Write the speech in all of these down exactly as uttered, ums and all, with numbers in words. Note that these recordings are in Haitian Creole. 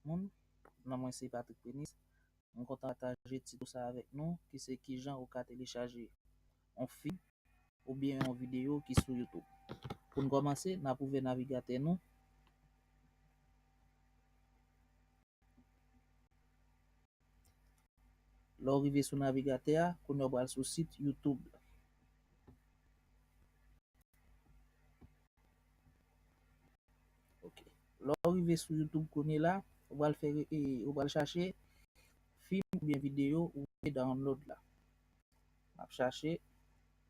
moun. Non mwen se Patrick Penis. Mwen kontan pataje titouch sa avèk nou, ki se kijan ou ka telechaje yon fim oubyen yon videyo ki sou YouTube. Pou n kòmanse, n ap ouvè navigatè nou. Lè w rive sou navigatè a, kounye a w pral sou sit YouTube la. Ok. Lè w rive sou YouTube kounye la, ou pral fè, e, ou pral chache fim oubyen videyo ou vle download la. M ap chache.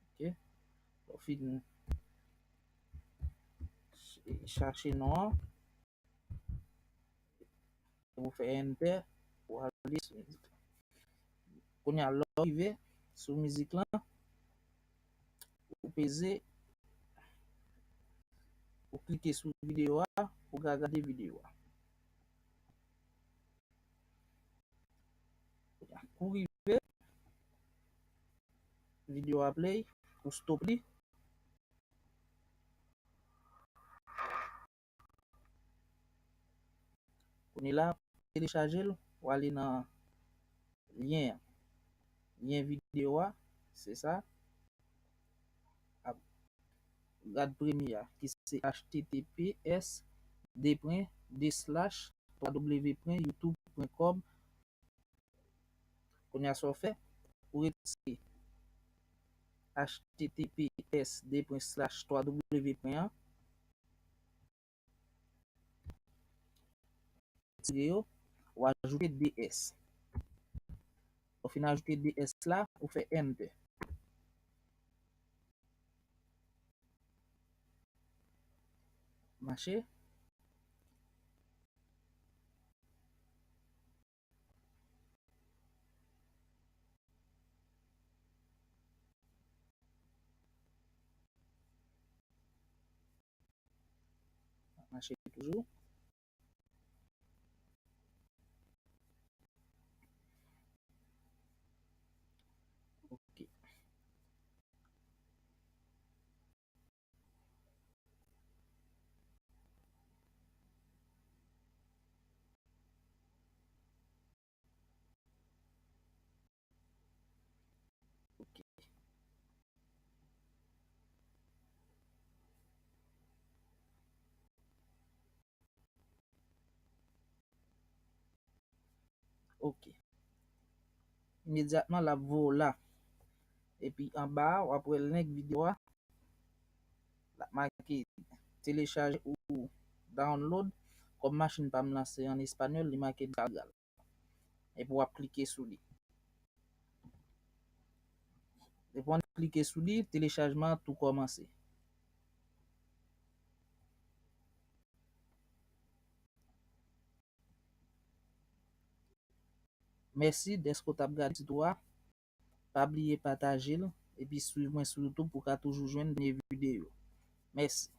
Ok. Lè w fin ch-, chache non an, ou fè enter, ou ale sou mizik la. Kounye a, lè w rive sou mizik lan, ou peze, ou klike sou videyo a, ou ka gade videyo a. Kou rive, videyo a play, ou stop li. Kounye la, telechaje l, ou ale nan lyen an. Lyen videyo a, se sa. Ap gad premye a, ki se H T T P S de pwen de slash twa W pwen youtube pwen com. Kounye a, sa w fè, ou retire H T T P S de pwen slash twa W pwen an. Retire yo, ou ajoute de S. Ou fin ajoute de S la, ou fè enter. Mache. Mache toujou. Ok. Ok. Ok. Imedyatman, l ap voye w la. Epi anba a, w ap wè link videyo a. L ap make telechaje ou download. Kòm machin pa m lan se an espanyòl, li make descargar. Epi w ap klike sou li. Depi w klike sou li, telechajman an tou kòmanse. Mèsi dèske w t ap gade tit ou a. Pa bliye pataje l, epi swiv mwen sou YouTube pou w ka toujou jwenn dènye videyo. Mèsi.